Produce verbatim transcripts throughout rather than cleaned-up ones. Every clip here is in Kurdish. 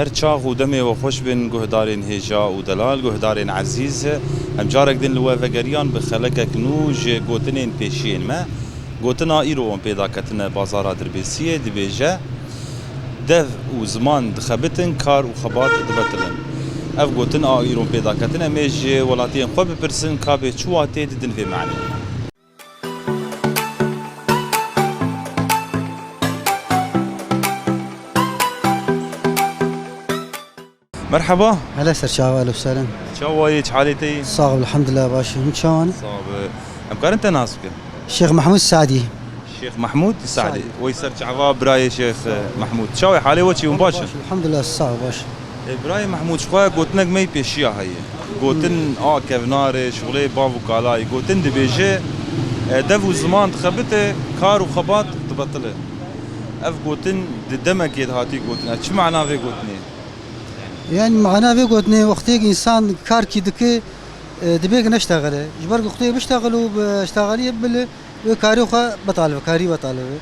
Her çax û demê we xweş bin, guhdarên hêja û delal, guhdarên ezîz. Em carek din li we vegeriyan bi xelekek nû ji gotinên pêşiyên me. Gotina îro em pê daketine bazara Dirbêsiyê, dibêje, dev û ziman dixebitin, kar û xebat dibetilin. Ev gotin a îro em pê daketin, em ê ji welatiyên xwe bipirsin, ka bê çi watê didin vê manê. Merhaba. Hele ser çava, ehlen we sehlen. Çawa yî, çi halê te yî? Sağ ol, elhamdülillah, baş. Hûn çawan? Sağ ol. Em karin te nas bikin? Şêx Mehmûd Sadî. Şêx Mehmûd Sadî. Sadî. Wey ser çava birayê Şêx, e, Mehmûd. Çawa yî, halê we çi, hûn baş in? Baş, elhamdülillah, sağ ol, baş. E, birayê Mehmûd, ji xwe gotinek me yî pêşiya heye. Gotin a kevnarê, şixulê bav û kalayî. Gotin dibêje, e, dev û ziman dixebite, kar û xebat dibetile. Ev gotin di demekê de hatî gotin. E, çi mana vê gotinê? Yani mana vê gotinê, wextêk însan karkî dike, e, dibê ki neştexile. Ji ber ku wextê biştexil û bi ştexaliyê bibile, wê karê xwe betal be, karî betal be.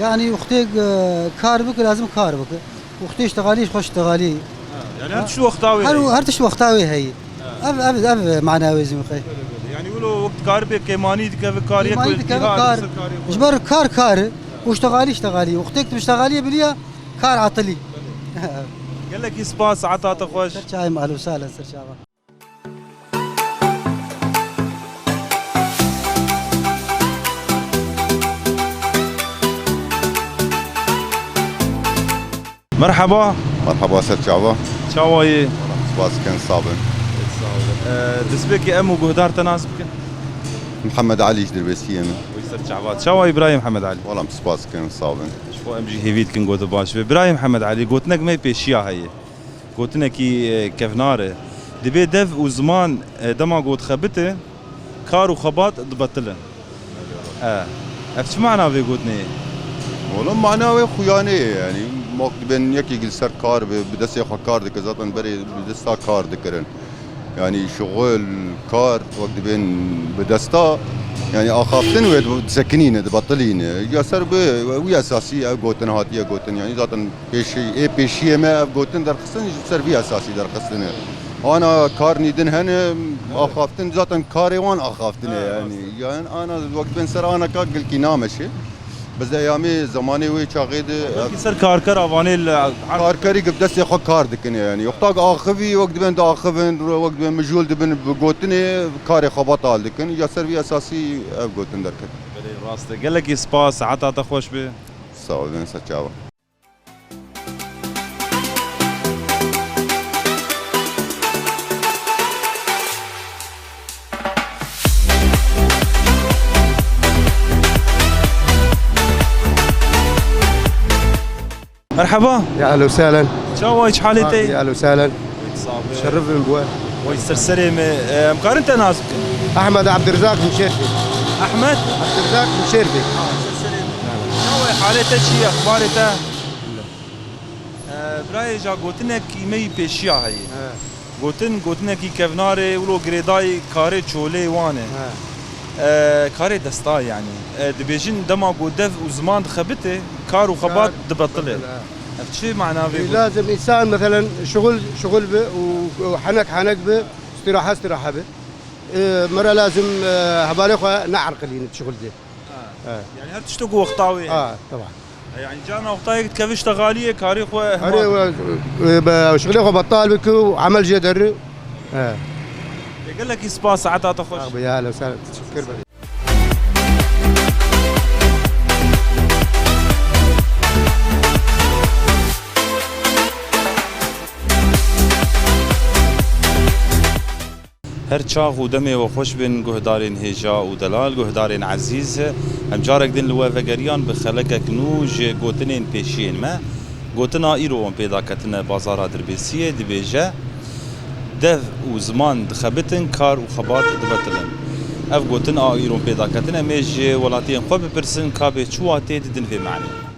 Yani wextê, e, kar bike, lazim kar bike. Wextê ştexalî, xwe ştexalî. Ha, yani her tişt wexta wê Her, heye. Her tişt wexta wê heye. Ha. Ev, ev, ev mana wê zî xwe. Yani wilo wext kar bê kêmanî dikeve kar, yek Kêmanî wê dikeve kar. Ji ber kar, kar. Û ştexalî, ştexalî. Wextê ki tu ştexaliyê biliya, kar atilî. Gelekî spas, saeta te xweş. Ser çayê me, ehlen we sehlen, ser çava. Merhaba. Merhaba, ser çava. Çawa yî? Spas dikin, sax bin. Sağ ol. Ee, destpêkê em û guhdar te nas bikin. Mihemed Elî ji Dirbêsiyê me. Wî ser çava. Çawa yî birayê Mihemed Elî? Wala em spas dikin, sax bin. Ji xwe em jî hêvî dikin ku tu baş be. Birayê Mihemed Elî, gotinek me pêşiya heye. Gotinekî, e, kevnar e. Dibê dev û ziman, e, dema ku dixebite, kar û xebat dibetilin. E, ev çi mana vê gotinê ye? Wala mana wê xuyanê ye, yani, mak dibên yekî li ser kar bi, bi destê xwe kar dike, zaten berê bi desta kar dikirin. Yani, şixul, kar, wek dibên bi desta, yani, axaftin wê disekinîne, dibetilîne. Ya ser bi, wî esasî ev gotin hatiye gotin, yani, zaten Pêşî, ê pêşiyê me ev gotin derxistin ji ser vî esasî derxistine. Ana kar nîdin hene, axaftin, zaten karê wan axaftine yani. Yani ana wek bên ser ana ka gilkî nameşe. Bi zeyamê zemanê wê çaxê de Belkî ser karker avanê li karkerî bi destê xwe kar dikine yani. Wexta axivî wek dibên diaxivin, wek dibên mijûl dibin bi gotinê karê xwe betal dikin. Ya ser vî esasî ev gotin derket. Belê, rast e. Gelekî spas, saeta te xweş be. Sağ olun, ser çava. Merhaba. Ya ehlen we sehlen. Çawa yî, çi halê te? Ya ehlen we sehlen. Şeref bin bu. Oy, ser serê me. Em karin te nas bikin? Ehmed Abdirizak Mişerfî. Ehmed? Abdirizak Mişerfî. Ha, ser serê me. Çawa yî, halê te çi ye, exbarê te? Ee, birayê, ja gotinek îmeyî pêşiya heye. He. Gotin, gotinekî kevnarê, wilo girêdayî karê çolê wan e. He. Ee, karê desta yani. Ee, dibêjin dema ku dev û ziman dixebite, kar û xebat dibetile. Kar dibetile, he. Ev çi mana vê gotinê? Lazim însan, meselen, şixul, şixul bi û, û henek, henek bi, îstîraha, îstîraha bi. Ee, mera lazim, ee, hevalê xwe neerqilînit şixul de. Ha. He. Yani her tiştek wexta wê. Ha, teban. E, yani carna wexta yek dikeve ştexaliyê, karê xwe Erê, ihmal. We, e, be, şixulê xwe betal bike û emel jê derê. He. E, gelekî spas, saeta te xweş. Sağ ol, ya, ehlen we sehlen. Teşekkür ederim. Her çax û demê we xweş bin, guhdarên hêja û delal, guhdarên ezîz. Em carek din li we vegeriyan bi xelekek nû ji gotinên pêşiyên me. Gotina îro em pê daketine bazara Dirbêsiyê, dibêje, dev û ziman dixebitin, kar û xebat dibetilin. Ev gotin a îro em pê daketine, em ê ji welatiyên xwe bipirsin, ka bê çi watê didin vê manê.